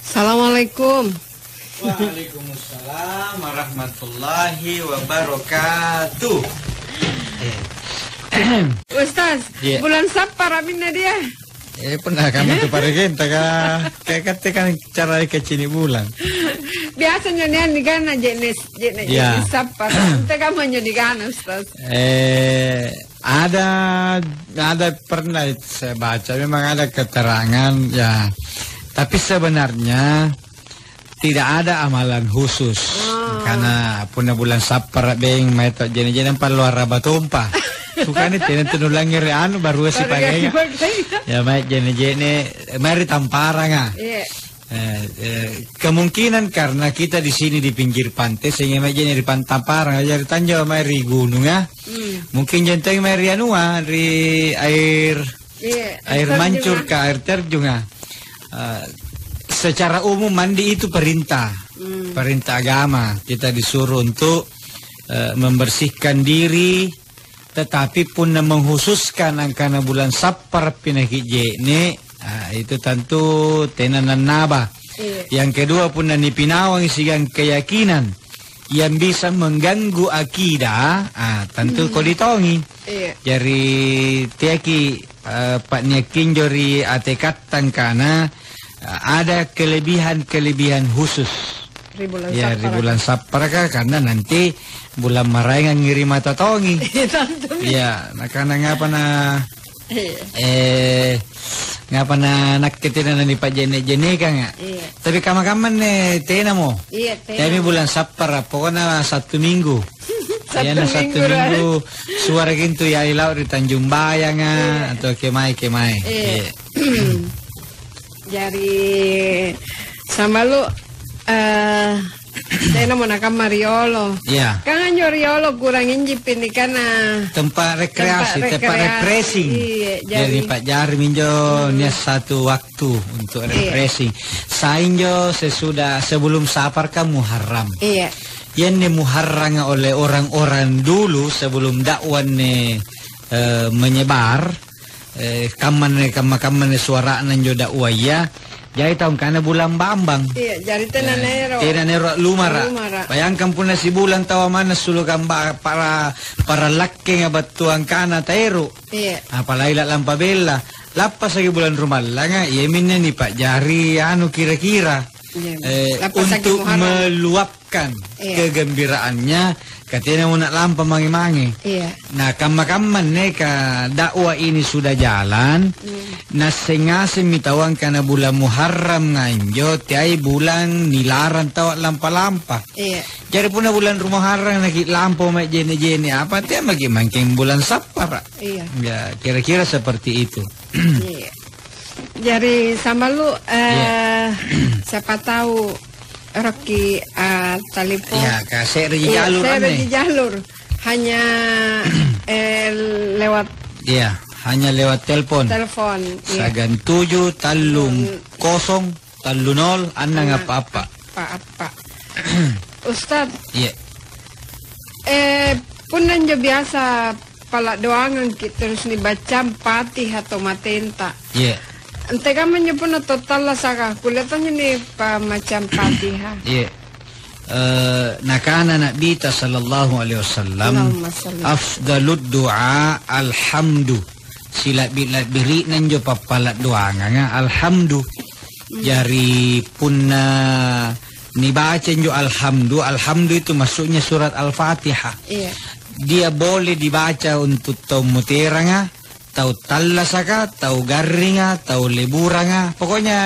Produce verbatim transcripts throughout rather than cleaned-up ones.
Assalamualaikum. Waalaikumsalam warahmatullahi wabarakatuh. Eh. Ustaz, Iya. Bulan Sappara minne dia. Eh, pernah kamu tu paregenta ka? Kayak kata kan cara kecini bulan. Biasanya nih digana jenis jenis Iya. jenis Sappara. Ente kamu nyo digana, Ustaz. Eh, ada, ada pernah saya baca, memang ada keterangan, ya. Tapi sebenarnya tidak ada amalan khusus. Ah. Karena punna bulan Sappara beng, mae to jene-jene palloara batompa. Bukannya tena tu nulangngere anu, baru Baru sipakainya. Ganti pakainya. Ya, mae jene-jene, mae ri tamparanga. Iya. Eh, eh, kemungkinan karena kita di sini di pinggir pantai, sehingga mae jene ri pan-, tamparanga, jari tanjo mae ri gununga. Hmm. Mungkin jenteng mae ri anua, ri air, Iya, air terjun, mancur ah. ka, air terjun, ah. Eh, secara umum mandi itu perintah. Hmm. Perintah agama. Kita disuruh untuk, eh, membersihkan diri, tetapi punna mengkhususkan angkana bulan Sappara pinaki je'ne, ah, itu tentu tena nannaba. Iya. Yang kedua, punna nipinawangi siagang keyakinan yang bisa mengganggu akidah, ah, tentu Hmm. kodi tongi. Iya. Jari teaki, eh, pa'niakki injo ri atekatta angkana, eh, ada kelebihan-kelebihan khusus. Ri bulan Ya, ri Sappara. bulan Sapparaka, karena nanti bulan maraengangi ri mata tongi. Iya, tentu. Iya, nakana ngapa na, Iya. eh, ngapa na nakke tena nanipajenne-jennekanga? Iya. Tapi kamma-kamma anne tenamo. Iya, tena. Tapi bulan Sappara, pokoknya Sabtu Minggu. Sabtu Iya, na Sabtu Minggu, Minggu, suara gitu ya, lao ri Tanjung Bayanga, Iya. atau kemae-kemae. Iya. Iya. Jari, sambalu, eh, tenamo nakamma riolo. Iya. Kan anjo riolo kurang inji pindikanna Tempat rekreasi, tempat tempat rekreasi. refreshing. Iya, Jadi, jari Pak Jari minjo Hmm. nia satu waktu untuk Iya. refreshing. Sainjo sesudah, sebelum Sapar kan Muharram. Iya. Ianne Muharranga oleh orang-orang dulu sebelum dakwah anne, eh, menyebar, eh, kammanne, kamma-kammanne suara'na injo dakwaya, jai tau angkana bulang bambang. Iya, jari tena Eh, naero. tena naero lumara. Lumara. Bayangkan punna sibulang tau manna sulukang ba-, para, para lakkenga battu angkana taero. Iya. Apalagi la'lampa bella. Lappasaki bulang rumallanga, iaminne nipa'jari anu kira-kira. Iya. Eh, Lappasaki untuk Muharram. meluap kan Iya. kegembiraannya, katenamo na'lampa mange-mange. Iya. Nah, kamma-kamma anne ka dakwah ini sudah jalan, Hmm. nasseng ngasemmi tau angkana bulang Muharram nganjo teai bulang nilarang tau a'lampa-lampa. Iya. Jari punna bulang Muharram naki lampa mae jene-jene apa, teamaki mangkeng bulang Sappara. Iya. Ya, kira-kira seperti itu. Iya. Jari sambalu, eh, Iya. siapa tahu Rocky, eh, telepon. Iya, ka se'reji Iya, jalur se're anne. di jalur. Hanya, eh, lewat Iya, hanya lewat telepon. telepon. Iya. Sagan tujuh tallung kosong tallu nol annang Annang. apa-apa. Apa-apa. Ustaz. Iya. Eh, punna injo biasa pala doangangki terus nibacang Fatihah to matenta. Iya. Antekamma injo punna to tallasaka, kulle tonjo nipamacang Fatihah. Iya. Eh, nakana Nabita sallallahu alaihi wasallam, Allahumma shalli. "Afdalud du'a alhamdu." Sila'bi-la'biri'na injo pappala doanganga alhamdu. Hmm. Jari punna nibaca injo alhamdu, alhamdu itu maksudnya surat Al-Fatihah. Iya. Dia boleh dibaca untuk tau muteranga, tau tallasaka, tau garringa, tau leburanga, pokoknya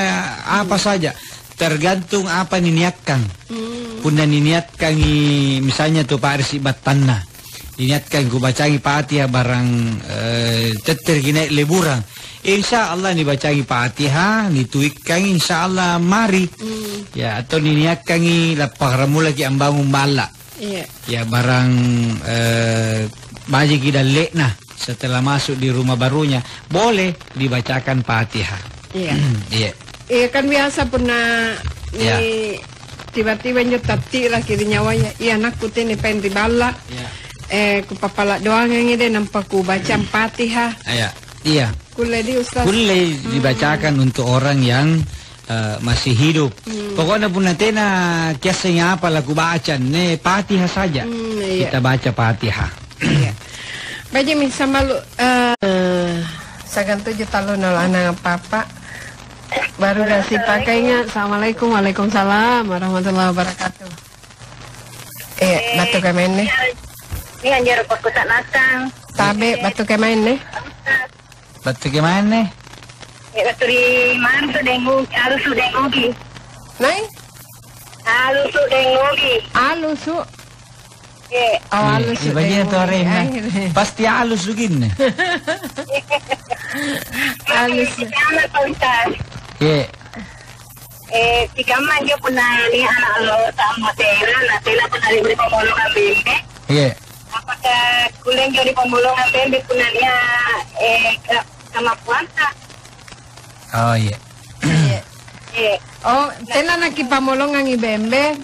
apa Hmm. saja, tergantung apa niniakkang. Hmm. Punna niniakkangi misalnya tu pa'risi battanna, niniakkang kubacangi Fatihah barang, eh, tettereki nai' leburang, insya Allah nibacangi Fatihah, nituikkangi, insya Allah mari. Hmm. Ya, atau niniakkangi lappakkaramulaki ambangung balla. Iya. Ya, barang, eh, bajiki dalle'na setelah masuk di rumah barunya, boleh dibacakan Fatihah. Iya. Iya. Iya, kan biasa punna ni Iya. tiba-tiba injo tatti'raki ri nyawaya, "Iya, anakku tene paeng ri balla." Iya. Eh, kupappala doangangi deh, nampa kubacang Fatihah. Iya. Iya. Kulle di, Ustaz? Kulle Hmm. dibacakan untuk orang yang eh, masih hidup. Hmm. Pokoknya punna tena kiassengi apa laku baca, ne Fatihah saja. Hmm, iya. Kita baca Fatihah. Iya. Baji'mi sambalu, eh, sagang tuju tallu nol anang apa-apa. Baru kasih pakainya. Assalamualaikum, waalaikumsalam warahmatullahi wabarakatuh. Eh, eh, battu kemainne? Ini anjero pakkutanakang. Tabe, battu kemainne? Battu kemainne? Eh, battu ri mana tu dengu, alusu dengugi. Nai? Alusu dengugi. Alusu. Eh. Oh, eh, alusu eh, bagian dengugi. Tuh arena. Akhirnya. Pasti alusu gini. Alusu. Sama, Pak Ustaz. Iya. Eh, sikamma anjo punna nia' ana' lolo sambatera, na tena punna ri pammulungang bembe. Iya. Apakah kulle anjo ri pammulungang bembe punna nia', eh, ka-, kamampuanta? Oh, iya. Iya. Iya. Oh, tena nakipammulungangi bembe?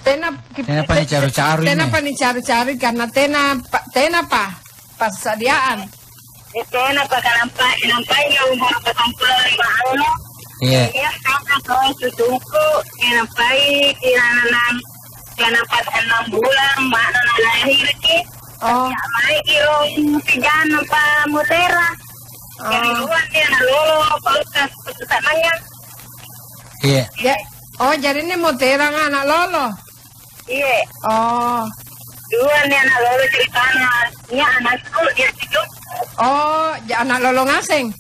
Tena ki-, tena pa nicaru-caru tena ini. Pa nicaru-caru karena tena pa-, tena pa? Passadiaan. Eh, tena pakanampa-, nampai umur patang pulo lima allo. Iya. Iya, sama tuh cucuku, nampai kira-kira enam, kira-kira enam bulan, makna nalahirki. Oh. Ya, mai kirong sijana pa mutera. Oh. Yang dua nih, anak lolo, kulkas, kesusahannya. Iya. Ja-, oh, jadi ini muterang anak lolo? Iya. Oh. Dua nih anak lolo ceritana. Ini anakku, dia cucu. Oh, ja-, anak lolo ngaseng?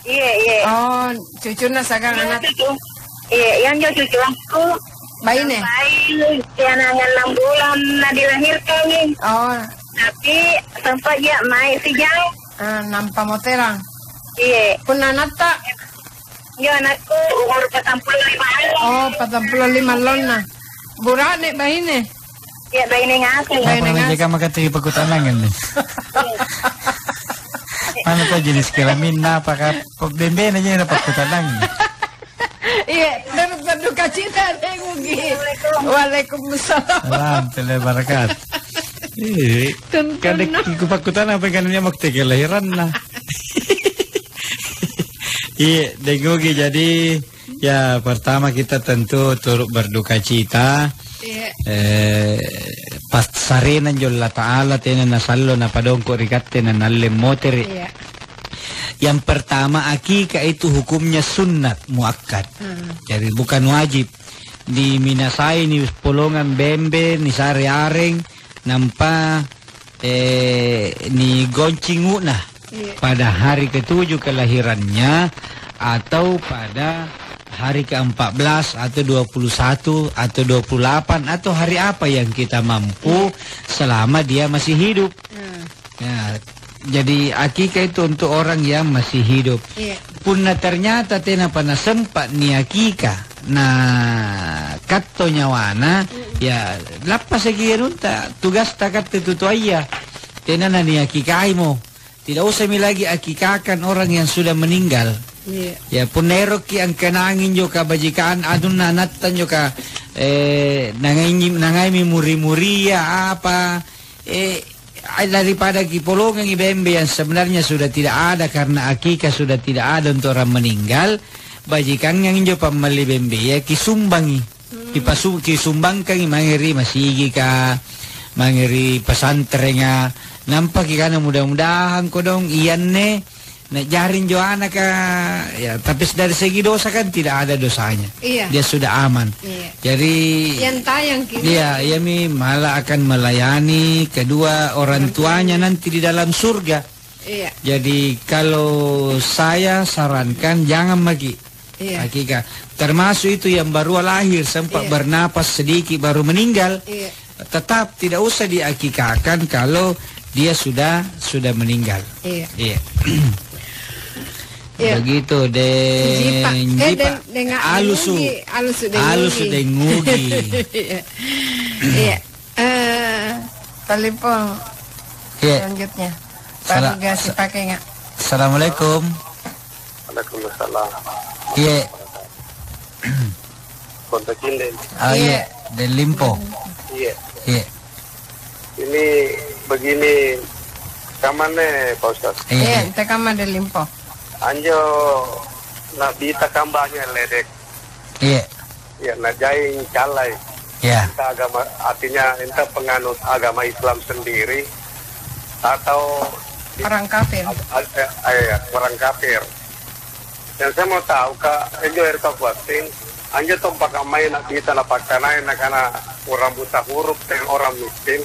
Iya, iya. Oh, cucuna sagang. Iya, anak cucu. Iya, yang dia cucu aku. Baine? Baik, dia nanya enam bulan, nah, dilahirkan nih. Oh. Tapi sempat dia mai sijang. Ah, nampa moterang. Iya. Punna anatta? Iya, anakku umur patang pulo lima tahun. Oh, patang pulo lima tahunna. Burane baine? Iya, baine ngaseng. Baine ngaseng. Apa maka tuli pakkutanangang nih? Mana tau jenis kelaminna, apakah bembena aja na pakkutanangang? Iya, turut berduka cita deh, Mugi. Waalaikumsalam. Salam, tele barakat. Iya. Kan dek, kupakkutanang apa kan dia waktu kelahiranna. Iya, deng Ugi. Jadi, ya, pertama kita tentu turut berduka cita. Iya. Eh, passarena anjo Allata'ala tena nasallo napadongko ri katte na nalle motere. Iya. Yang pertama, akika itu hukumnya sunnat muakkad. Hmm. Jadi, bukan wajib. Diminasai, nipolongang bembe, nisare areng, nampa eh, nigoncing u'na. Iya. Pada hari ketujuh kelahirannya, atau pada hari keempat belas, atau dua puluh satu, atau dua puluh delapan, atau hari apa yang kita mampu, iya, selama dia masih hidup. Hmm. Ya, jadi akikah itu untuk orang yang masih hidup. Iya. Punna ternyata tenapa nasempa niakika, na katto nyawana, mm-mm, ya, lappasaki anunta, tugasta katte tutoaya. Tena naniakikaimo. Tidak usahmi lagi akikakan orang yang sudah meninggal. Iya. Ya, punna eroki angkanangi injo kabajikan anunna anatta injo ka, eh, nangaimi, nangaimi muri-muria apa, eh, daripada kipolongangi bembe yang sebenarnya sudah tidak ada karena akikah sudah tidak ada untuk orang meninggal, bajikangang injo pammalli bembea kisumbangi. Hmm. Kipasu-, kisumbangkangi mange ri masigika, mange ri pesantrenga, nampa kikana mudah-mudahan kodong ianne Na'jari injo anaka, ya, tapi dari segi dosa kan tidak ada dosanya. Iya. Dia sudah aman. Iya. Jadi, yang tayang kini. Iya, iami malah akan melayani kedua orang tuanya nanti di dalam surga. Iya. Jadi, kalau saya sarankan, jangan maki. Iya. Hakika. Termasuk itu yang baru lahir, sempat, iya, bernapas sedikit, baru meninggal. Iya. Tetap tidak usah diakikakan kalau dia sudah, sudah meninggal. Iya. Iya. Iya. Begitu, deng Jipa. Eh, jipa. Deng, deng alusu. Ngugi, alusu deng ngugi. Alusu deng ngugi. Iya. Iya. Eh, telepon, iya, selanjutnya. Sala-, Pak Duga, sa-, sipakai nggak? Assalamualaikum. Waalaikumsalam. Iya. Kontak Inden. Ah, iya. Iya. Del Limpo. Iya. Iya. Ini begini, kamanne, Pak Ustaz? Iya. Iya, ente kamma Del Limpo. Anjo Nabi takambanya ledek. Iya. Ya, na jai callai. Iya. Entah agama, artinya entah penganut agama Islam sendiri atau orang kafir. Ag-, ag-, eh, eh, orang kafir. Yang saya mau tahu, Kak, injo ero' kuaseng, anjo tong pakammaya Na'bita napakkanai nakana orang buta huruf dengan orang miskin,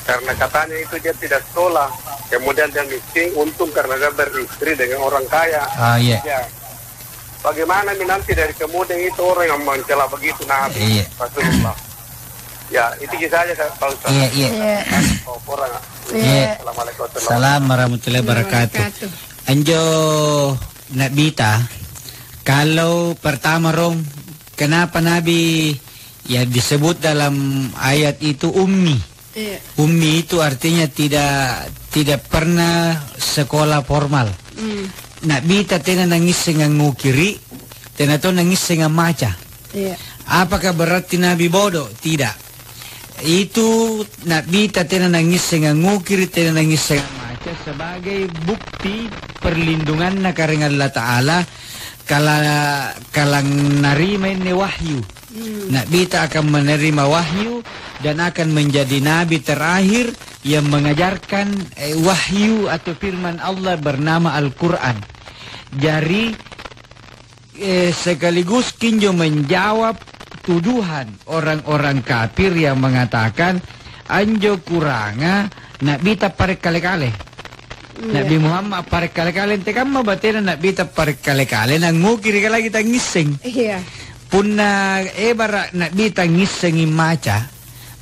karena katanya itu dia tidak sekolah, kemudian dia miskin, untung karena dia beristri dengan orang kaya. Ah, iya. Ya. Bagaimana mi nanti dari kemudian itu orang yang mencela begitu Nabi, iya, Rasulullah? Ya, itu saja, Kak, Pak Ustaz. Iya, iya. Iya. Orang. Iya. Assalamualaikum warahmatullahi wabarakatuh. Salam warahmatullahi wabarakatuh. Wabarakatuh. Anjo Na'bita, kalau pertama rong, kenapa Nabi ya disebut dalam ayat itu ummi? Iya. Ummi itu artinya tidak, tidak pernah sekolah formal. Hmm. Na'bita tena nangisseng angngukiri, tena to nangisseng ammaca. Iya. Apakah berarti Nabi bodoh? Tidak. Itu Na'bita tena nangisseng angngukiri, tena nangisseng ammaca sebagai bukti perlindunganna Karaeng Allata'ala, kala-, kalang narima inni wahyu. Hmm. Na'bita akan menerima wahyu dan akan menjadi nabi terakhir yang mengajarkan, eh, wahyu atau firman Allah bernama Al-Quran. Jari, eh, sekaligus kinjo menjawab tuduhan orang-orang kafir yang mengatakan anjo Qur'anga Na'bita appare' kale-kale. Iya. Nabi Muhammad appare' kale-kale, antekamma batena Na'bita appare' kale-kale, nangngukiri lagi tangngisseng. Iya. Punna ebara' Na'bita ngissengi maca,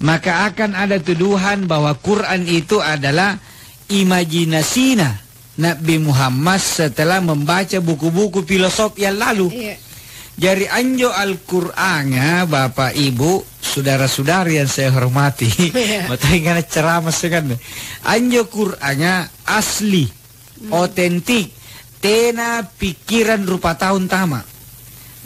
maka akan ada tuduhan bahwa Quran itu adalah imajinasina Nabi Muhammad setelah membaca buku-buku filosof yang lalu. Iya. Jari anjo Al-Qur'anga, Bapak, Ibu, saudara-saudari yang saya hormati, iya, matahingana ceramah sekanne. Anjo Qur'anga asli, hmm, otentik, tena pikkirang rupa tau antama'.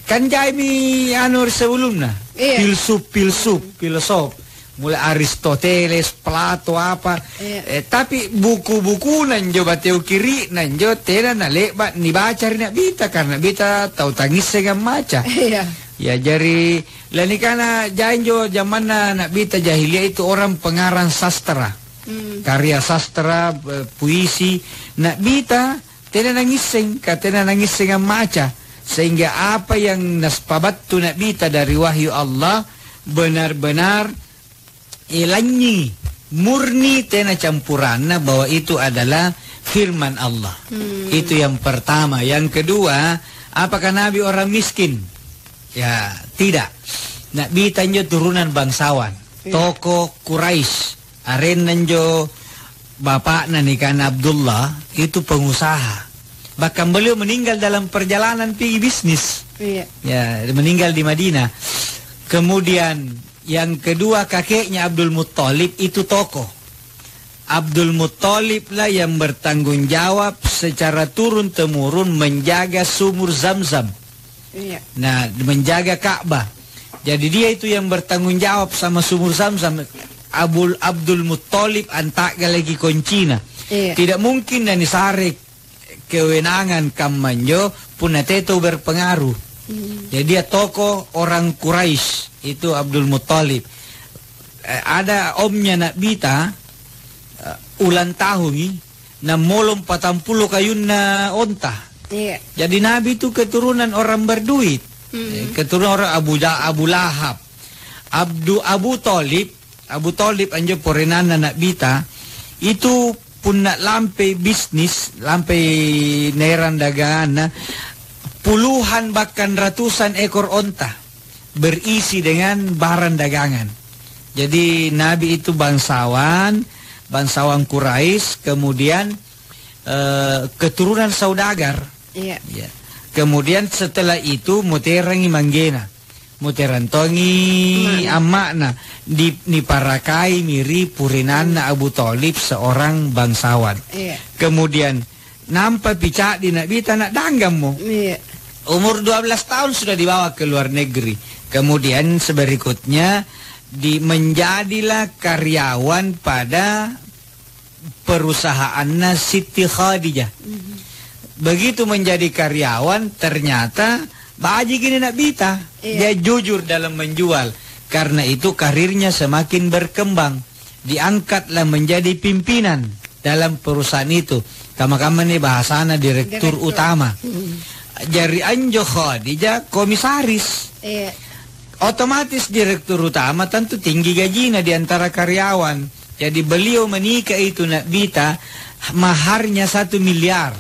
Kan jaimi anu ri sebelumna, iya, filsuf-filsuf, hmm, filosof. Mulai Aristoteles, Plato, apa. Iya. Eh, tapi buku-bukuna injo bateu kiri'na injo tena nale'ba' nibaca ri Na'bita, karena Na'bita tau tangngisseng ammaca. Iya. Ya, jari lanikana jai injo jamanna Na'bita jahiliyah itu orang pengarang sastra. Hmm. Karya sastra, eh, puisi. Na'bita tena nangisseng, ka tena nangisseng ammaca. Sehingga apa yang naspabattu Na'bita dari wahyu Allah benar-benar eh, lanyi, murni tena campuranna bahwa itu adalah firman Allah. Hmm. Itu yang pertama. Yang kedua, apakah Nabi orang miskin? Ya, tidak. Na'bita injo turunan bangsawan, iya, toko Quraisy. Arenna injo bapakna nikana Abdullah, itu pengusaha. Bahkan beliau meninggal dalam perjalanan pergi bisnis. Iya. Ya, meninggal di Madinah. Kemudian yang kedua, kakeknya Abdul Muttalib itu tokoh. Abdul Muttalib lah yang bertanggung jawab secara turun-temurun menjaga sumur Zam-Zam. Iya. Nah, menjaga Ka'bah. Jadi dia itu yang bertanggung jawab sama sumur Zam-Zam. Abul-, Abdul Muttalib anta'galaki koncina. Iya. Tidak mungkin nanisare kewenangan kammanjo punna teto berpengaruh. Hmm. Jadi dia tokoh orang Quraisy, itu Abdul Muttalib. Eh, ada omnya Na'bita, eh, ulang tahungi, nammolong patampulo kayunna onta. Iya. Jadi Nabi itu keturunan orang berduit. Hmm. Eh, keturunan orang Abu Ja-, Abu Lahab. Abdu-, Abu Thalib, Abu Thalib anjo porenanna Na'bita, itu punna lampai bisnis, lampai naerang daganganna, puluhan bahkan ratusan ekor onta berisi dengan barang dagangan. Jadi Nabi itu bangsawan, bangsawan Quraisy, kemudian, eh, keturunan saudagar. Iya. Ya. Kemudian setelah itu muterangi manggena. Muterang tongi amma'na. Amma'na. Di-, niparakaimi ri purinanna Abu Thalib seorang bangsawan. Iya. Kemudian nampa pica'di Na'bita na' danggammo. Iya. Umur dua belas tahun sudah dibawa ke luar negeri. Kemudian seberikutnya di-, menjadilah karyawan pada perusahaanna Siti Khadijah. Mhm. Begitu menjadi karyawan, ternyata Baji' ini Na'bita, iya, dia jujur dalam menjual. Karena itu karirnya semakin berkembang. Diangkatlah menjadi pimpinan dalam perusahaan itu. Kamma-kamma nih bahasana direktur, direktur, utama. Hmm. Jari anjo Khadijah komisaris. Iya. Otomatis direktur utama tentu tinggi gajina di antara karyawan. Jadi beliau menikah itu Na'bita maharnya satu miliar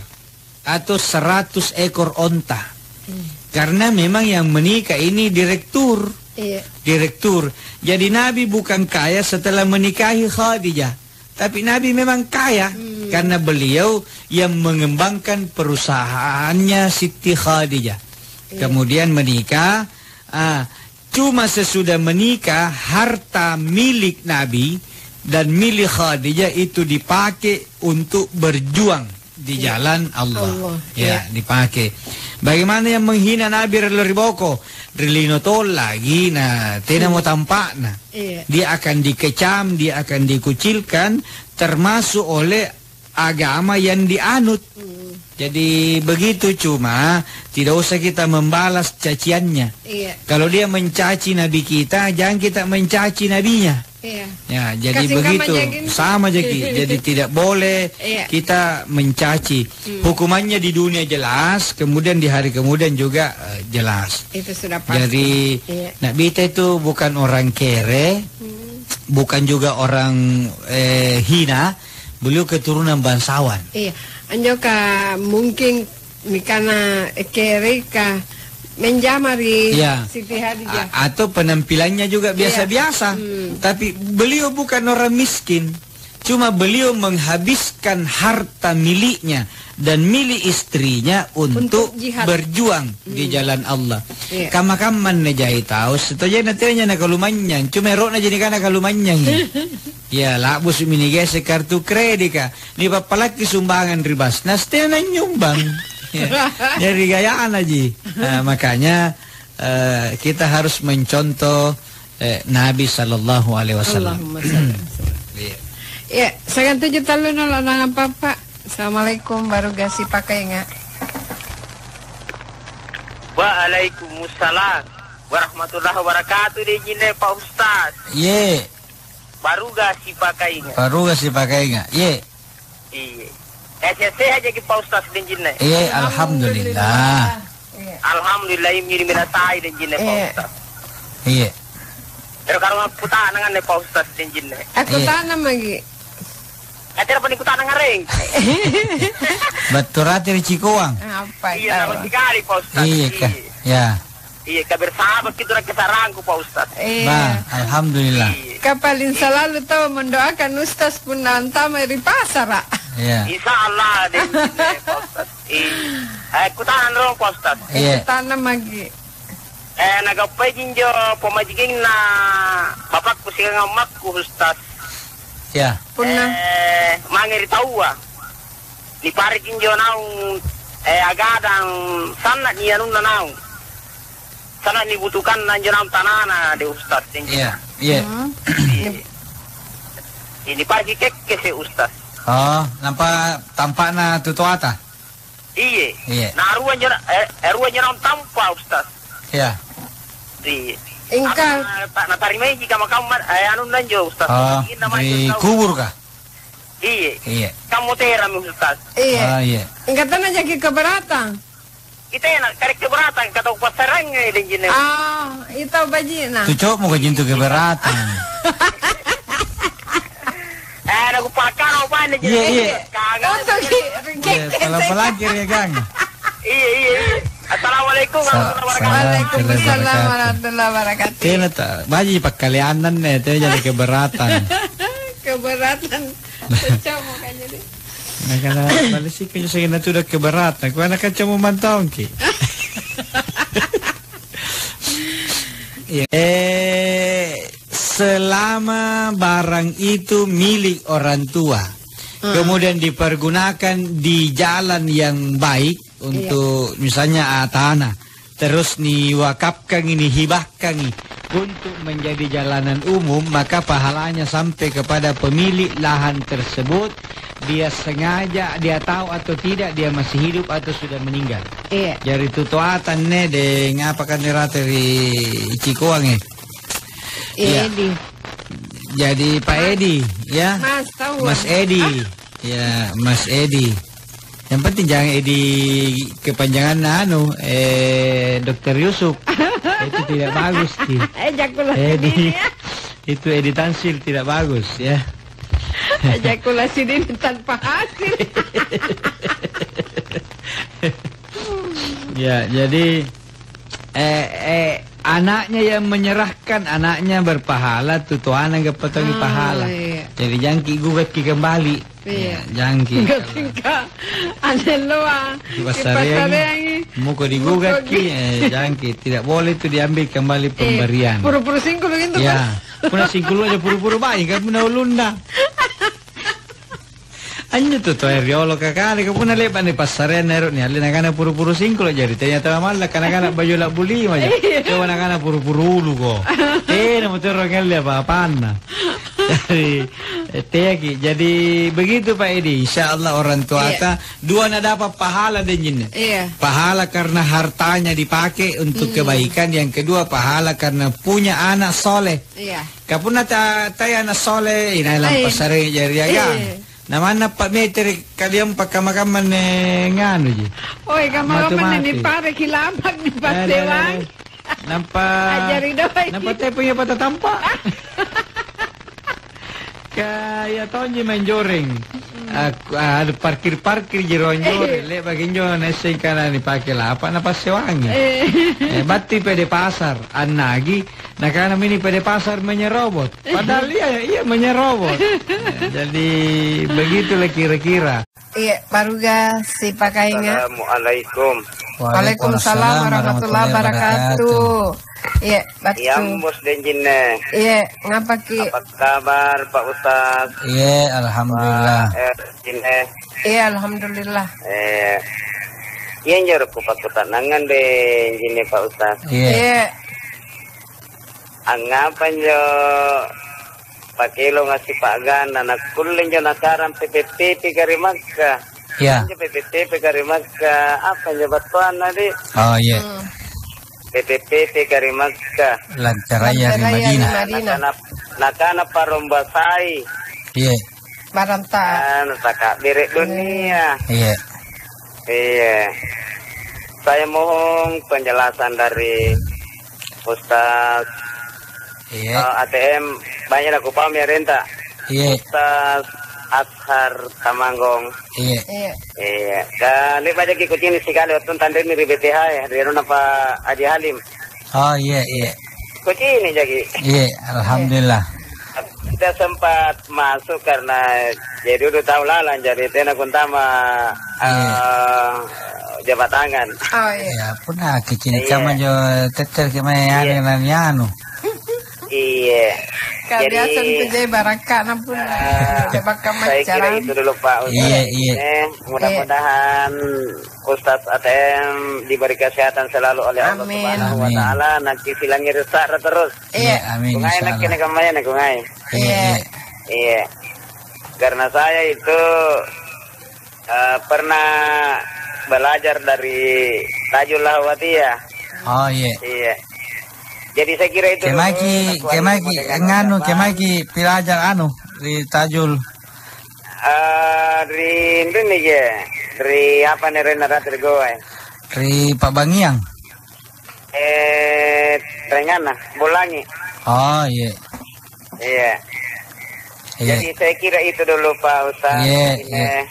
atau seratus ekor onta. Hmm. Karena memang yang menikah ini direktur. Iya. Direktur. Jadi Nabi bukan kaya setelah menikahi Khadijah. Tapi Nabi memang kaya, hmm, karena beliau yang mengembangkan perusahaannya Siti Khadijah. Iya. Kemudian menikah, ah, cuma sesudah menikah, harta milik Nabi dan milik Khadijah itu dipakai untuk berjuang di, iya, jalan Allah. Allah, ya, iya, dipakai. Bagaimana yang menghina Nabi ri lino boko, ri lino tol lagi, na tenamo, hmm, tampa'na. Iya. Dia akan dikecam, dia akan dikucilkan, termasuk oleh agama yang dianut. Hmm. Jadi begitu, cuma tidak usah kita membalas caciannya. Iya. Kalau dia mencaci Nabi kita, jangan kita mencaci Nabinya. Iya. Ya, jadi kasingkan begitu. Sama jaki. Jadi tidak boleh, iya, kita mencaci. Hmm. Hukumannya di dunia jelas, kemudian di hari kemudian juga, eh, jelas. Itu sudah pasti. Jadi, iya, Na'bita itu bukan orang kere, hmm, bukan juga orang, eh, hina, beliau keturunan bangsawan. Iya, anjo ka mungkin nikana, eh, kereka menjama ri, iya, Siti Khadijah. A-, atau penampilannya juga, iya, biasa-biasa. Hmm. Tapi beliau bukan orang miskin. Cuma beliau menghabiskan harta miliknya dan milik istrinya untuk, untuk jihad, berjuang di, hmm, jalan Allah. Iya. Kamma-kamma anne jai tau, sitojenna tena nakalumanynyang, cuma ero'na ji nikana kalumanynyang. Ya, la'busu'mi nigesek kartu kredika, nipappalakki sumbangan ri Basnas, tena nanyumbang. Ya. Jari gayana ji. Nah, makanya, eh, kita harus mencontoh, eh, Nabi sallallahu alaihi wasallam. Allahumma shalli wa sallim. Iya. Ya, sekian tujuh talu nol enam apa, Pak? Assalamualaikum, baru gasi pakai nggak? Waalaikumsalam warahmatullahi wabarakatuh, deh, jine, Pak Ustaz. Ye. Baruga sipakainga. Baruga sipakainga. Ye. Iye. Eh, sehat-sehat jaki, Pak Ustaz, denjinne? Ye, alhamdulillah. Alhamdulillah. Alhamdulillah, imi minasai denjinne, Pak Ustaz. Ye. Pero karena kutana nganne, Pak Ustaz, denjinne. Aku tanam lagi. Atera pani kutana ngareng. Battu rate ri Cikoang. Apa? Iya, tahu. Sama sekali, Pak Ustaz. Iya, Kak. Iya. Ya. Iya, kabar sahabat kita rakyat sarangku, Pak Ustaz. Iya. Bah, alhamdulillah. Iya. Ka paling selalu tahu mendoakan Ustaz punna antama ri pasara. Iya. Insya Allah, deh, Pak Ustaz. Iya. Eh, kutana dong, Pak Ustaz. Iya. Kutana magi. Eh, nagappai jinjo pamajikinna bapakku siagang ammakku, Ustaz. Ya. Punna. Eh, mange ri taua. Nipareki injo naung, eh, agadang sanna' ni anunna naung. Sanna' ni butukanna injo naung tanana, de Ustaz, injo. Iya, iya. Hmm. Iya. Ini pareki kekkese, Ustaz. Oh, nampa tampa'na tutoata? Iye. Iye. Na rua injo na-, eh, eh, rua injo naung tampa, Ustaz. Iya. Iye. Ingka. Apa na-, ta-, natarimaiji kamma-kamma, eh, anunna injo, Ustaz. Oh, ri kubur ka? Iye. Iye. Kammo terami, Ustaz. Iye. Ah, iye. Ingka tena jaki keberatan. Kita enak, kare keberatan, kata passarang, eh, dan jenis. Ah, itu bajina. Tu cowokmu ka jintu keberatan. Eh, nakupakkarang apa ini, iya, iya. Kangen. Iya, pala-pala kiri gang. Iya, iya, iya. Assalamualaikum warahmatullahi wabarakatuh. Waalaikumsalam warahmatullahi wabarakatuh. Tena ta, baji pakkaleannan ne, tena jadi keberatan. Keberatan. Cocok mukanya deh. Nakana, "Balisiki injo sengena tu udah keberatan." Kuana kan cuma mantongki. Iya. Eh, selama barang itu milik orang tua, hmm, kemudian dipergunakan di jalan yang baik, iya, untuk misalnya, ah, tanah, terus niwakafkangi, nihibahkangi untuk menjadi jalanan umum, maka pahalanya sampai kepada pemilik lahan tersebut dia sengaja, dia tahu atau tidak, dia masih hidup atau sudah meninggal. Iya. Jari tu toata anne deng apa kan nirate ri Cikoange. Iya, iya. Edi. Jadi Pak Edi, ya. Mas, tahu. Mas Edi. Ya, Mas Edi. Yang penting jangan Edi kepanjanganna anu, eh, Dokter Yusuf. Itu tidak bagus, Ki. Ejakulasi Edi. Dini, ya. Itu Edi Tansil tidak bagus, ya. Ejakulasi dini tanpa hasil. Ya, jadi, eh, eh, anaknya yang menyerahkan, anaknya berpahala, tu toana gappa tongi pahala. Ah, iya. Jadi, jangki gugatki kembali. Iya. Ya, jangki. Gatingka, anelloa, dipassareangi, dipassareangi. Muko digugatki, muko di- eh, jangki. Tidak boleh itu diambil kembali pemberian. Eh, puru-puru singkulu gitu, ya, kan? Punna singkulu aja puru-puru baik, kan punna ulunna. Anjo tu toe riolo kakale, ka punna le'ba' ni passareang ero' ni alle nakana puru-puru singkolo, jari tena tau malla' kana-kana baju la'bu lima ja. Iya. Coba nakana puru-puru uluko. Tena motoro ngalle apa-apanna. Jadi, eh, teaki. Jadi, begitu, Pak Edi. Insya Allah orang tuata, iya, dua na dapat pahala denjinne. Iya. Pahala karena hartanya dipakai untuk, hmm, kebaikan. Yang kedua, pahala karena punya anak soleh. Iya. Ka punna ta-, tae ana' sole, inai lampassareangi jariagang. Iya. Na manna pa'metere' kaliang pakkamma-kamma anne nganuji. Oi, kamma-kamma anne matu-matu. Nipare kilapa, nipassewangi. Eh, eh, eh. Nampa, ajari doang. Nampa tepung ya pata tampa. Kaya tonji maeng joreng. Aku, ah, ada parkir-parkir jero anjoreng. Le'baki injo naisseng kana nipake lapa napassewangi. Eh. Eh, battui pede pasar, annagi, nakana mini pede pasar menyerobot. Padahal iya, iya menyerobot. Eh, jadi begitulah kira-kira. Iya, baruga sipakainga. Assalamualaikum. Waalaikumsalam warahmatullahi wabarakatuh. Iya, battu. Iambos denjinne. Iya, ngapaki? Apa kabar, Pak Ustaz? Iya, alhamdulillah. Pak Erwin, eh. Iya, alhamdulillah. Eh, iya, injo ro kupakkutanangang denjinne, Pak Ustaz. Iya. Iya. Angngapa injo pakelonga sipa'ganna nakkulle injo nakarang P P P P ka ri Makka? Iya. Injo P P P P ka ri Makka, apa injo battuanna, Di? Oh, iya. Hmm. P P P P ka ri Makka. Lancaraya ri Lancaraya ri Madinah. Madinah. Nakana, nakana parombasai. Iya. Baranta. Anu, takabere' dunia. Iya. Iya. Saya mohon penjelasan dari Ustaz, iya, eh, A T M, banyak aku paham ya, Renta. Iya. Ustaz Azhar Tamanggong. Iya. Iya. Iya. Kan, ini banyak ikut ini sekali waktu tandemi ri B T H ya, ri anunna Pak Haji Halim. Oh, iya, iya. Kucini' jaki. Iya, alhamdulillah. Kita sempat masuk karena jadi dulu tahu lalang, jadi tena kuntama, iya, eh, jabatan. Oh, iya. Ya, punna kicini' iya. Cama jo tetel ke mai, iya, anu, nani anu. Iya. Ka jadi, biasa itu jadi barakka'na punna, eh, coba kamu saya kira caranya. Itu dulu, Pak Ustaz. Iya, iya. Eh, iya. Mudah-mudahan Ustaz A T M diberi kesehatan selalu oleh Allah, amin, Subhanahu wa, amin, Ta'ala, nanti silangir sa'ra terus. Iya. Iya, amin, insya Allah. Kungai nakke kammaya na kungai. Iya, iya. Iya. Iya. Karena saya itu, eh, pernah belajar dari Tajul Lahawatiyah. Oh, iya. Iya. Jadi saya kira itu dulu, kemaiki, aku kemaiki, nganu, kemaiki pelajar anu, di Tajul. Eh, ri Indonesia, ri apa nih, Ren, ada ri Goa, eh? Ri Pa'bangiang. Eh, Renganna, Bolangi. Oh, iya. Iya. Iya. Jadi, saya kira itu dulu, Pak Ustaz. Iya, ini. Iya.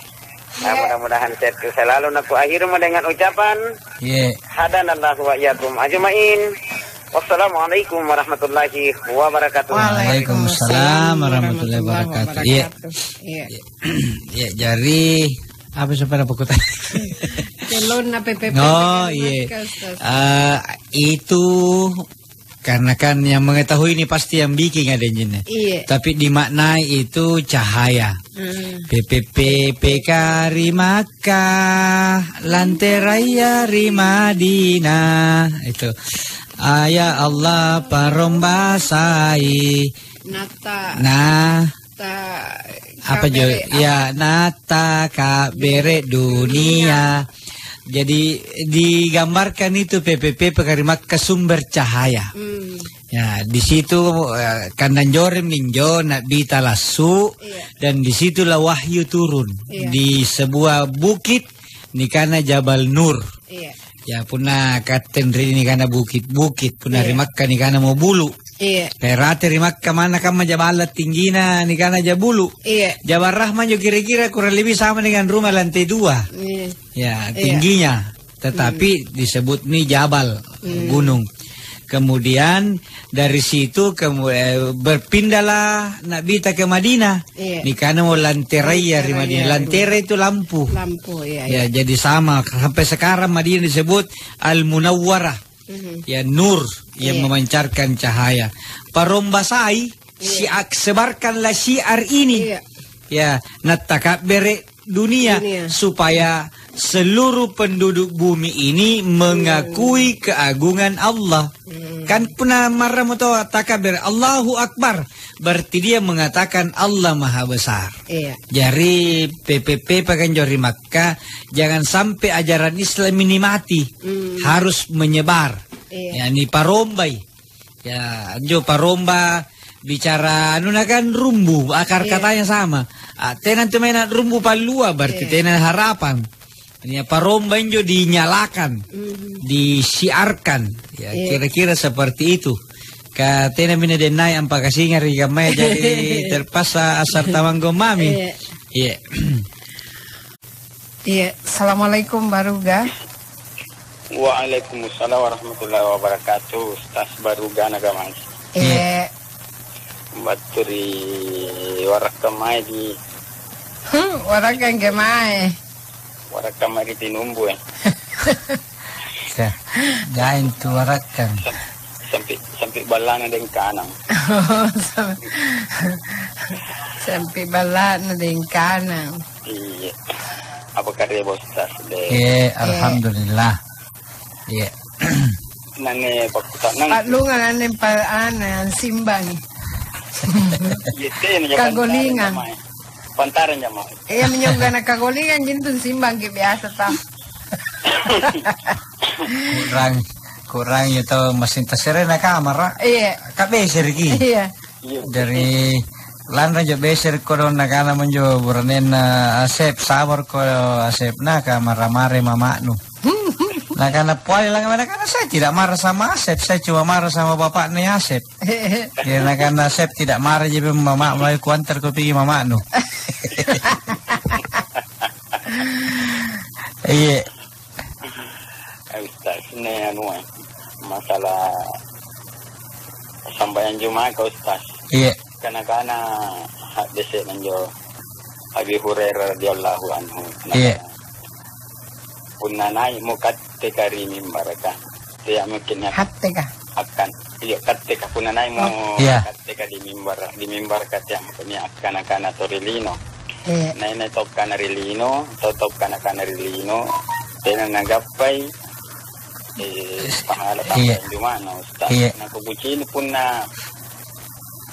Nah, mudah-mudahan sehat selalu. Nah, ku akhiri dengan ucapan, iya, hadanallahu wa iyyakum ajmain. Wassalamualaikum warahmatullahi wabarakatuh. Waalaikumsalam warahmatullahi wabarakatuh. Iya. Iya. Ya, jari, apa sih pada pokoknya? Kelonna P P P. Oh, iya. Maka, Ustaz. Eh, itu karena kan yang mengetahui ini pasti yang bikin ada jinnya. Iya. Tapi dimaknai itu cahaya. Hmm. P P P P K ri Makkah, lanteraya ri Madinah. Itu. Ah, ya Allah, parombasai. Nata. Nah, Ta-, Apa jo? Kabere-, Ya, apa? Natta kabere dunia. Jadi, digambarkan itu pepe-pepe ka ri Makkah sumber cahaya. Hmm. Ya, di situ, eh, kandang joreng minjo Na'bita lassu, Iya. dan di situlah wahyu turun Iya. di sebuah bukit nikana Jabal Nur. Iya. Ya, punna katte ri nikana bukit-bukit, punna Iya. ri Makkah nikana mo bulu. Iya. Kaerate ri Makkah manna kamma jaballa tinggina nikana Jabulu. Iya. Jabal Rahmah njo kira-kira kurang lebih sama dengan rumah lantai dua. Iya. Ya, Iya. tingginya. Tetapi Hmm. disebut ni jabal, Hmm. gunung. Kemudian dari situ kemu-, eh, berpindahlah Na'bita ke Madinah. Iya. Nikana mo lanteraya ri Madinah. Lanteraya, iya. Lantera itu lampu. Lampu, iya, Ya, iya. jadi sama. Sampai sekarang Madinah disebut Al-Munawwarah. Mhm. Ya, nur yang Iya. memancarkan cahaya. Paromba sai, Iya. syiar, sebarkanlah syiar ini. Iya. Ya, nattakabbere dunia, Dunia. supaya seluruh penduduk bumi ini mengakui Hmm. keagungan Allah. Hmm. Kan punna marramo tau takabere, "Allahu Akbar," berarti dia mengatakan Allah Maha Besar. Iya. Jari pepe-pepe kanjo ri Makkah, jangan sampai ajaran Islam ini mati. Hmm. Harus menyebar. Iya. Yani parombai. Ya, anjo paromba bicara anuna kan rumbu, akar Iya. katanya sama. Ah, tena intu maena rumbu pallua, berarti Iya. tena harapan. Ini paromba injo dinyalakan, Mhm. disiarkan. Ya, Iya. kira-kira seperti itu. Ka tena mina dennai ampakasingariki kammaya, jadi terpaksa asar tamanggo mami. Iya. Iya. Iya, assalamualaikum, Baruga. Waalaikumsalam warahmatullahi wabarakatuh, Ustaz Baruga Nagamai. Iya. Iya. Battu ri Warakkamai di Hmm, Warakkamai. Warakkamai di Tinumbu, eh. Sa-, jaing tu Warakkang. Sam-, sampi, sampi ballana deng kanang. Sam-, sampi ballana deng kanang. Iya. Apa karya Bos Tas deh? Eh, Iya. alhamdulillah. Iya. Nange pakkutanang. Pa'lungang anne pa-, ane, ansimbang. Iya, tena, ya, Kagolingang. Pantaran jamai. Pantaran jamai. Iya, minjo gana kagolingang gitu simbang ke biasa tau. Kurang, kurang ya tau masing taserena kamara. Iya. Kabeserki. Iya. Iya. Dari lanra jo beser kodong nakana monjo buranenna Asep, sabar ko Asep, naka marah-marah mama'nu. Nakana, "Pole langa," nakana, "Saya tidak marah sama Asep, saya cuma marah sama bapaknya Asep." Ya, nakana Asep, "Tidak marah ji mama, mulai kuantar ko pigi mama'nu." Iya. Eh, Ustaz, ini anu, eh, masalah sambayang Jumat ka Ustaz. Iya. Kana-kana hadese' nanjo Abi Hurairah radhiyallahu anhu. Iya. Punna nai'mo katteka ri mimbaraka, tea' mungkin nia' Katteka. Akkan, iya, katteka. Punna nai'mo Oh. Iya. katteka di mimbar, di mimbaraka, tea' mungkin nia' akkana-kana to ri lino. Iya. Nai-nai tau kana ri lino, tau-tau kana-kana ri lino, tena nagappai, eh, pahala Iya. sambayang Juma'na, Ustaz. Iya. Nakukucini punna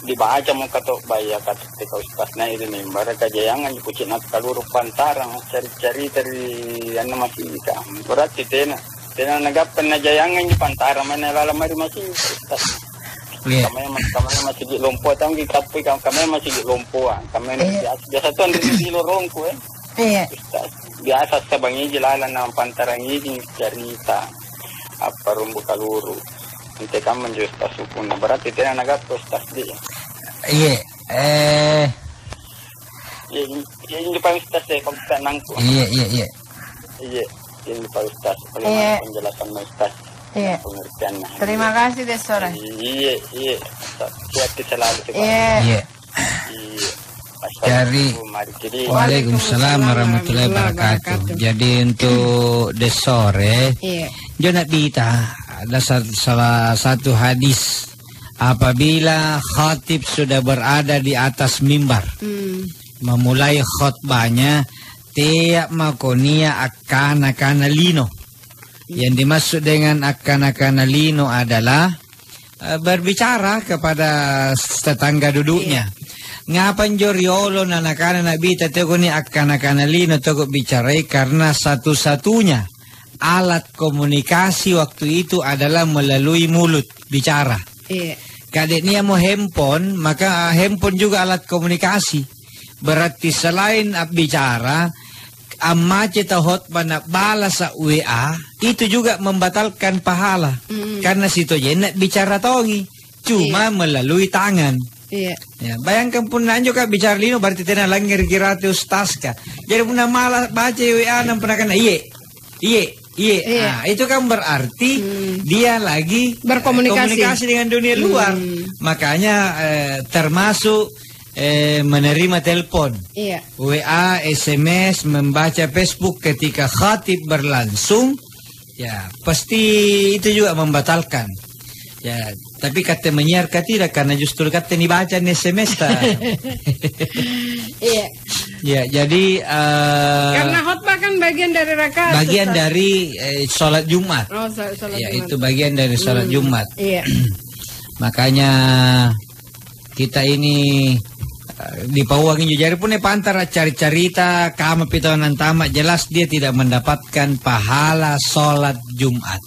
Dibacamo kato baya katte ka Ustaz nai ri mimbar, kajayanganji kucina kaluru pantarang, cari-carita ri anna masjidka. Berarti tena, tena nagappa najayanganji pantarang mae lalang mae ri masjid, Ustaz. Iya. Kamaya mas-, kamaya masjid lompoa, tanggi kappui kam-, kamaya masjid lompoa, kamaya Iya. biasa, biasa tuh di, di lorongku, eh. Iya. Ustaz. Biasa sabangiji lalang na pantarangiji carita. Apparumbu kaluru. Antekamma anjo Ustaz hukunna? Berarti tena nagappa Ustaz di. Iya, eh. Iya, in-, iya, injo paling Ustaz, eh, pangkanangku. Iya, iya, iya. Iya, injo paling Ustaz. Paling Iya. penjelasanna Ustaz. Iya. Pengertianna. Terima kasih, Desora. Iya, iya. Hati-hati selalu, Ustaz. Iya. Iya. Iya. Jari, Assalamualaikum warahmatullahi wabarakatuh. Jadi, untuk dessore, Iya. jo Na'bita, ada sa-, salah satu hadis, apabila khatib sudah berada di atas mimbar, Hmm. memulai khotbahnya, tea' mako nia' akkana-kana lino. Yang dimaksud dengan akkana-kana lino adalah, eh, berbicara kepada tetangga duduknya. Iya. Ngapa njo riolo na nakana Na'bita teako ni akkana-kana lino toko bicarai, karena satu-satunya alat komunikasi waktu itu adalah melalui mulut, bicara. Iya. Kade nia'mo handphone, maka handphone juga alat komunikasi. Berarti selain abbicara, ammace tau khotbah nabbalasa' W A, itu juga membatalkan pahala. Mm. Karena sitojenna bicara tongi, cuma Iya. melalui tangan. Iya. Ya, bayangkan punna anjo ka bicara lino berarti tena langngereki rate ustazka. Jadi punna mala baca W A nampa nakana, "Iye, iye, iye." Iya. Ah, itu kan berarti Hmm. dia lagi, eh, Berkomunikasi. komunikasi dengan dunia luar. Hmm. Makanya, eh, termasuk, eh, menerima telepon, Iya. W A, S M S, membaca Facebook ketika khatib berlangsung, ya, pasti itu juga membatalkan. Ya, tapi katte menyiarka tidak, karena justru katte nibaca ni S M S ta. Iya. Ya, jadi, eh, Karena khotbah kan bagian dari rakaat, bagian Ustaz. dari, eh, sholat Jumat. Oh, sa-, sholat Ya, Jumat. itu bagian dari sholat Hmm, Jumat. iya. Makanya kita ini, eh, dipauang injo. Jari punna pantara cari-carita, kama pitau nantama, jelas dia tidak mendapatkan pahala sholat Jumat.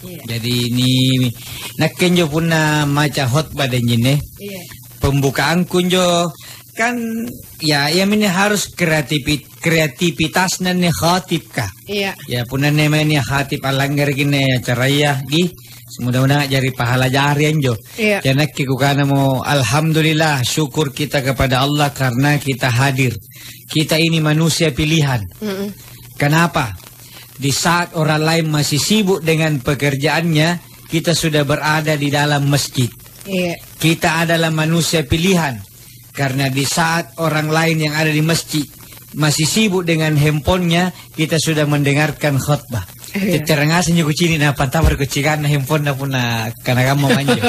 Iya. Jadi ini, nakke injo punna maca khotbah denjinne, Iya. pembukaanku injo kan, ya, iya mini harus kreativi-, kreativitasna anne khatib ka. Iya. Ya, punna anne mae nia' khatib allanggaraki anne acaraya, gi, mudah-mudahan jari pahala jari anjo. Iya. Ya, nakke kukanamo, alhamdulillah, syukur kita kepada Allah karena kita hadir. Kita ini manusia pilihan. Mm-mm. Kenapa? Di saat orang lain masih sibuk dengan pekerjaannya, kita sudah berada di dalam masjid. Iya. Kita adalah manusia pilihan. Karena di saat orang lain yang ada di masjid masih sibuk dengan handphonenya, kita sudah mendengarkan khotbah. Iya. Tetereng ngaseng injo kucini' na pantama ri kucikanna handphonena punna kana kamma manjo.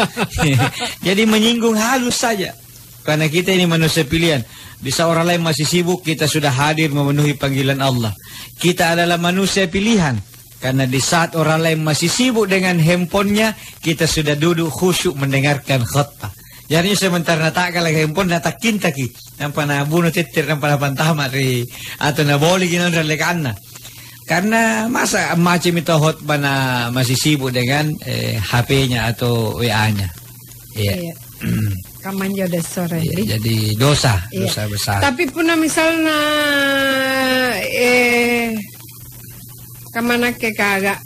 Jadi menyinggung halus saja. Karena kita ini manusia pilihan. Di saat orang lain masih sibuk, kita sudah hadir memenuhi panggilan Allah. Kita adalah manusia pilihan. Karena di saat orang lain masih sibuk dengan handphonenya, kita sudah duduk khusyuk mendengarkan khotbah. Jari sementara nata'galaki handphone, natakkintaki. Nampa nabuno tettere', nampa napantama ri, atau naboliki naung ri dallekanna. Karena masa maccami tau khotbah na masih sibuk dengan, eh, H P-nya atau W A-nya. Iya. Iya. Kamma injo dessore, Iya, di. jadi dosa, Iya. dosa besar. Tapi punna misalna, eh, kamma nakke kaga,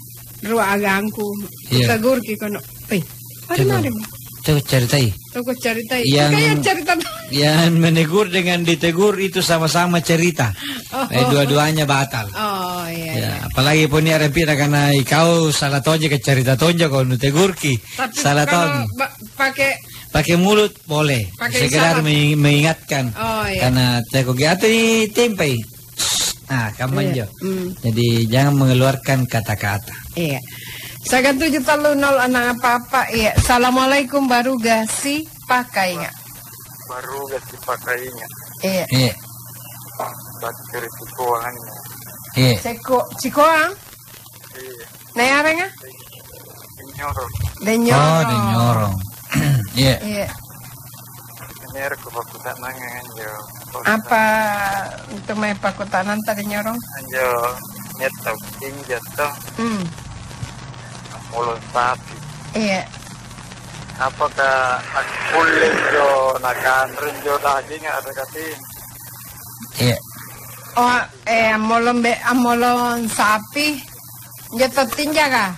rua agangku, Iya. kutegurki kono. "Eh, Coba. mari-mari mo." Coba caritai. Toko caritai. Yang Kaya carita to. yang menegur dengan ditegur itu sama-sama cerita. Oh. Eh, dua-duanya batal. Oh, iya, Ya, iya. apalagi punna nia' rampi'na kana ikau salah tonji ka carita tonja kau nutegurki. Tapi Salah kalau tongi. ba-, pakai Pakai mulut boleh. Pakai Sekedar isyarat. mengi-, mengingatkan. Oh, iya. Karena teko giatu ni tempai. Ah, kamma Iya. injo. Hmm. Jadi jangan mengeluarkan kata-kata. Iya. Saka tujuh tallu nol enam apa-apa, iya. Assalamualaikum, baruga si pakainga. Baruga si pakainga. Iya. Iya. Bakkeri sikoangannya. Iya. Seko-, sikoang? Iya. Nayarenga? Denyorong. Denyorong. Oh, denyorong. Iya. Iya. Ini ada kupakutanangan anjo. Apa itu mae pakutananta denyorong? Anjo, nyetta tinja to. Hmm. Mulo sapi. Iya. Apakah akkulle injo nakanre injo daging ada katin? Iya. Oh, eh, ammolong be-, ammolong sapi. Injo tottinjaka?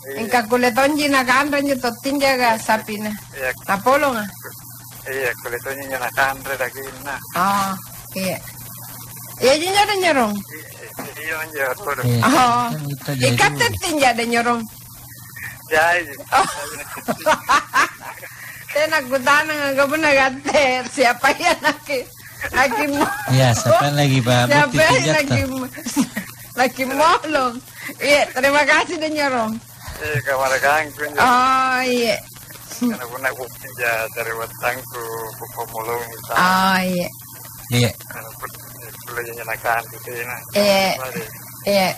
Iya. Engka kulle tonji nakanre injo tottinjaka sapina. Iya. Napolonga? Iya, kulle tonji injo nakanre dagingna. Oh, iya. Iya, jinjo ada nyorong. Iya, iya, anjo, aduh. Iya. Oh. Kan itu jadi. Ikatte tinja ada nyorong. Jai. Oh. Tena kutanang angka punna katte, siapa iya naki? Laki mo-, Iya, siapa lagi, Pak? Siapa Bukti iya senjata. laki mo-, laki molong? Iya, terima kasih deh, Nyorong. Iya, kamar ganggu, Nyorong. Oh, iya. Karena punna bukti ja cari watangku, kupamolong, misalnya. Oh, iya. Iya. Karena pun, eh, kuliahnya nakan, gitu, ya, nah. Iya. Mari. Iya.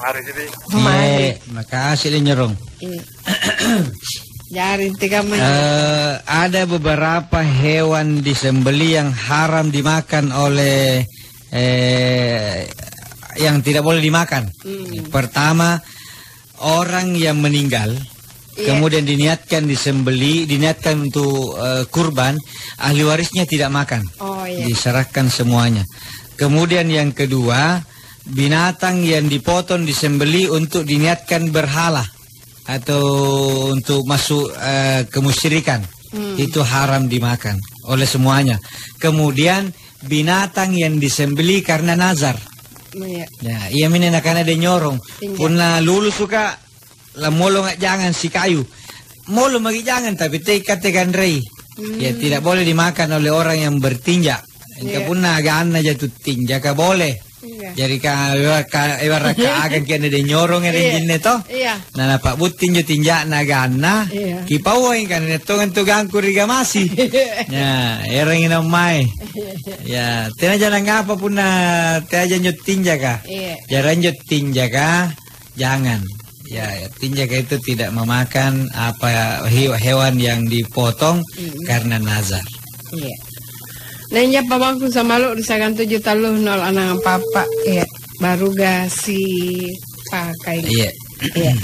Mari, jadi. Mari. Iya, makasih deh, Nyorong. Iya. Jari, inti kammanya. Eh, ada beberapa hewan disembelih yang haram dimakan oleh, eh, yang tidak boleh dimakan. Hmm. Pertama, orang yang meninggal, iya, kemudian diniatkan disembelih, diniatkan untuk, eh, kurban, ahli warisnya tidak makan. Oh, iya. Diserahkan semuanya. Kemudian yang kedua, binatang yang dipotong disembelih untuk diniatkan berhala atau untuk masuk, eh, kemusyrikan, hmm, itu haram dimakan oleh semuanya. Kemudian binatang yang disembelih karena nazar. Iya. Ya, iya mene nakana de nyorong. Tinja. Punna lulusuka, lammolonga jangang sikayu. Molo maki jangang, tapi teka tekanrei. Hmm. Ya, tidak boleh dimakan oleh orang yang bertinja. Engka, iya, punna aganna jatu tinjaka boleh. Iya. Jari ka, ka, ibarat ka agang kianna de nyorong ere, iya, jinne to. Iya. Na napa'butti injo tinja'na aganna, iya, kipauai ka nia' tongang tu gangku ri gamasi. Ya, erangi naung mae. Ya, tena janang apa punna teaja injo tinjaka. Iya. Jari injo tinjaka, jangan. Ya, tinjaka itu tidak memakan apa, he-, hewan yang dipotong, mm-mm, karena nazar. Iya. Nah, injo pabangku samalo ri sagang tuju tallu nol anang papa. Iya. Baruga sipakai. Iya. Iya.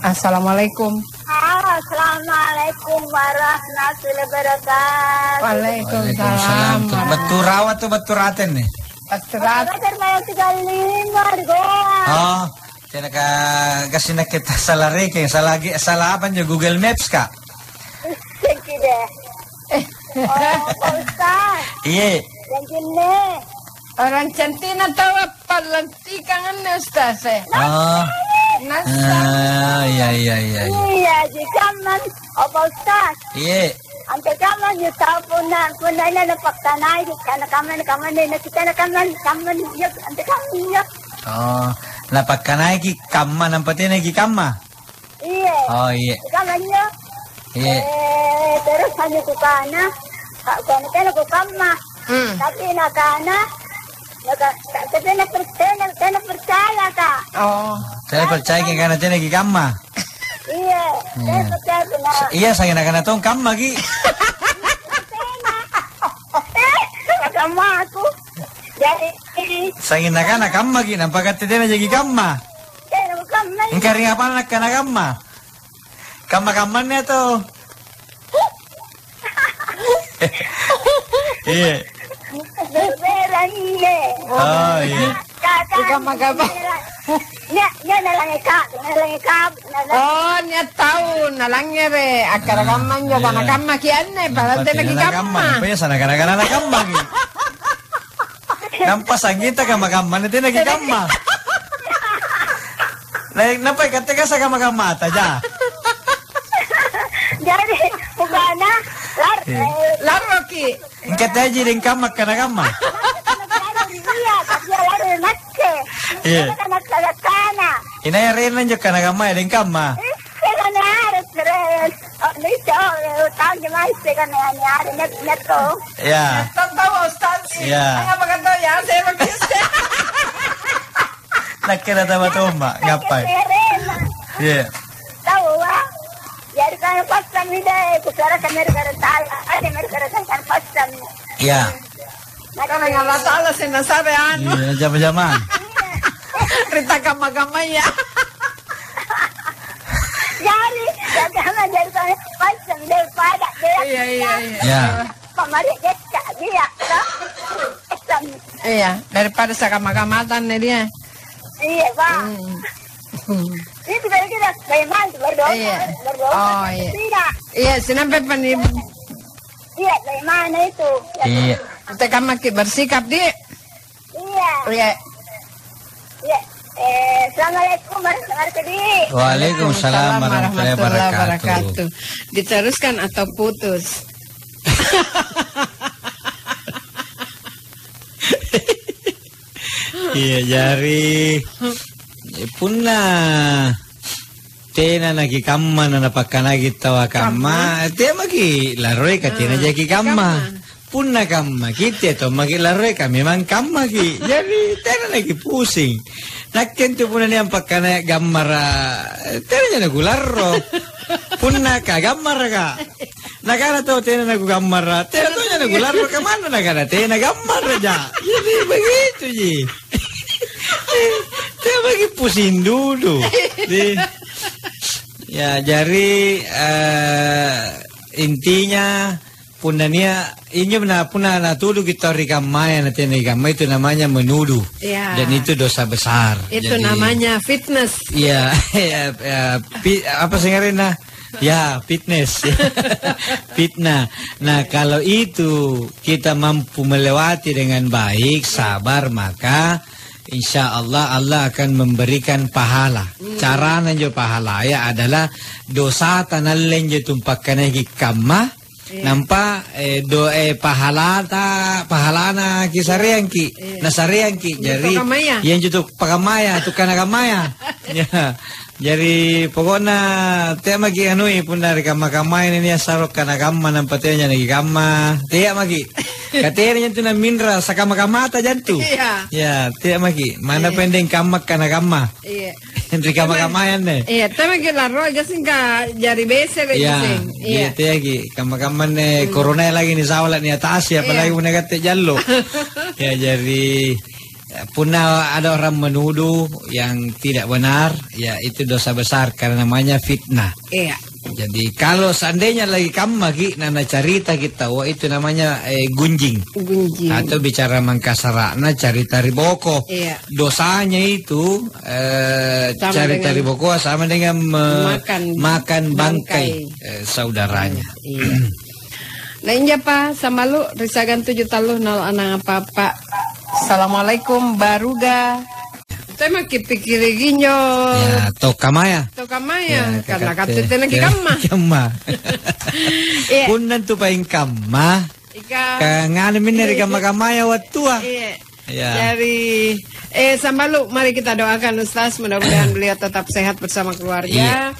Assalamualaikum. Halo, assalamualaikum warahmatullahi wabarakatuh. Waalaikumsalam. Waalaikumsalam. Battu rawa tu, battu raten nih. Battu rat- Battu raten, tiga lima di Goa. Oh. Tena ka gassing nakke ta-, sala rekeng, sala ge-, sala apa njo, Google Maps ka? Sengki deh. Oh, Pak Ustaz. Iye. Yang jenis. Orang cantikna tau appalantikang anne Ustaz, eh. Oh. Nasa. Ah, iya, iya, iya, iya. Iya, jikaman, oh, Pak Ustaz. Iye. Antekamma njo tau punna, punna nia' napakkanai, kana kamma, kamma, na kita na kamma, kamma, iya, antekamma, iya. Oh, napakkanaiki kamma, nampa tenaki kamma? Iya. Oh, iya. Kamma, iya. Iya. Eh, terus hanya kukana, ka-, kukana tena kukamma. Hmm. Tapi nakana, naka-, ka-, tena per-, tena, tena percaya, Kak. Oh. Tena percaya, karena tenaki kamma? Iya, iya. Saya percaya benar. Iya, sanging nakana tong kammaki. Eh, sama aku. Jadi, sanging nakana kammaki, nampa katte tena jaki kamma. Tena kamma. Engka ring apana nakkana kamma? Kamma-kammanna to. Iya. Berberanne. Oh, iya. Kakak. Ika magaba. Nia', nia' nalange ka, nalange ka, nalange. Oh, nia' tau nalangngere, akkarakamma injo, iya, kana kammaki anne, padahal tenaki kamma. Apa ya sana gara-gara na kammaki. Nampa sangita kamma-kamma, na tenaki kamma. Nah, nampa ikatte kasa kamma-kamma ata, ja. Jadi, bukanna, lar-, iya, eh, larroki. Engka taji deng kamma kana kamma. Iya, tapi lari nakke. Iya. Kana kana kana. Inai arenna injo kana kamma deng kamma. Isse kana are keren. Oh, nico, eh, utang je mai isse kana ni are nyet-, nyetto. Iya. Tau Ustaz. Iya. Apa kata ya, saya pakai. Nakke na tama tomma, ngapai? Iya. Taua. Jari kana passammi deh, kusaraka mere-, mere-, tala. Ada mere-, mere-, tala passammi. Iya. Karena Allah Ta'ala sing nasare anu. Iya, jama-jamang. Rita kamma-kammaya. Jari, jama-jamang jari kana passammi deh, pada deh. Iya, iya, iya. Iya. Pamari jekka dia, toh? Iya, daripada sakama-kamatan nih dia. Iya, Pak. Hmm. Ini tiba-tiba bagaimana tuh, berdoa, iya, berdoa, oh, iya, tidak. Iya, sinampe pani-, iya, bagaimana itu? Iya. Kita kan makin bersikap, Di. Iya. Iya. Iya. Eh, assalamualaikum warahmatullahi wabarakatuh. Waalaikumsalam warahmatullahi wabarakatuh. Diteruskan atau putus? Iya, jari, eh, punna tena nakikamma na napakkanaki taua kamma, kamma, temaki laroi ka tena, ah, jaki kamma. Kamma. Punna kammaki, tea tommaki laroi ka memang kammaki. Jari, tena nakipusing. Nakke intu punna nia' pakkanaya gammara, tena ja nakularro. Punna kagammaraka. Nakana tau tena nakugammara, tena toja nakularro kamanna nakana tena gammaraja. Jadi begitu ji. Tena bagi pusing dulu. Di, ya, jari, eh, intinya punna nia-, injo na-, punna natuduki tau ri kammaya na tena ri kamma, itu namanya menuduh. Iya. Dan itu dosa besar. Itu jadi namanya fitness. Iya, iya, iya, pi-, apa sih ngaranna? Ya, fitness. Fitnah. Nah, kalau itu kita mampu melewati dengan baik, sabar, maka insya Allah, Allah akan memberikan pahala. Hmm. Carana injo pahalaya adalah dosata nalle injo tumpakkanaiki kamma, iya, nampa, eh, do-, eh, pahalata, pahalana kisareangki, iya, nasareangki. Iya. Jari, pakammaya. Iya, injo tu pakammaya, tu kana kammaya. Ya. Jari, pokokna tea maki anui, punna ri kamma-kammai nia saro kana kamma, nampa tea nyanaki kamma. Tea maki. Katena jantu naminra, sakama-kamata jantu. Iya. Ya, tea maki. Mana, iya, pendeng kamma kana kamma. Iya. Ri kamma-kammai anne. Iya, tea maki larro aja singka jari besere, iya, sing. Iya. Iya, tea ki. Kamma-kamma anne, hmm, corona lagi ni sawala ni atasi, apalagi, iya, punna katte jallo. Ya, jari, punna ada orang menuduh yang tidak benar, ya itu dosa besar karena namanya fitnah. Iya. Jadi kalau seandainya lagi kammaki na nacaritaki taua, itu namanya, eh, gunjing. Gunjing. Atau bicara mangkasara'na, carita ri boko. Iya. Dosanya itu, eh, sama carita dengan ri boko sama dengan me-, makan, makan bangkai, bangkai, eh, saudaranya. Iya. Nah, injapa, sambalu ri siagang tuju tallu nol anang apa-apa. Assalamualaikum, Baruga. Tea maki pikkiri ginjo. Ya, tau kammaya. Tau kammaya. Ya, karena kakatte, kate tenang ki, ya, kamma. Kamma. Iya. Punna tu paing kamma. Ika. Ka nganu minne ri, iya, kamma-kammaya wattua. Iya. Ya. Jari, eh, sambalu, mari kita doakan Ustaz, mudah-mudahan beliau tetap sehat bersama keluarga. Iya.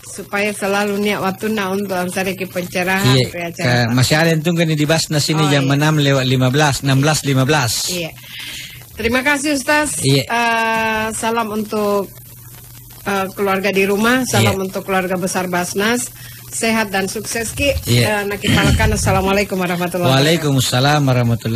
Supaya selalu nia' wattunna untuk ansareki pencerahan, iya, ri acara, ka-, masih ada yang tunggu nih di Basnas ini, oh, jam, iya, enam lewat lima belas, enam belas lima belas. Iya. Terima kasih, Ustaz. Iya. Eh, salam untuk, eh, keluarga di rumah, salam, iya, untuk keluarga besar Basnas. Sehat dan sukses ki. Iya. Eh, nakipalakan. Assalamualaikum warahmatullahi wabarakatuh. Waalaikumsalam warahmatullahi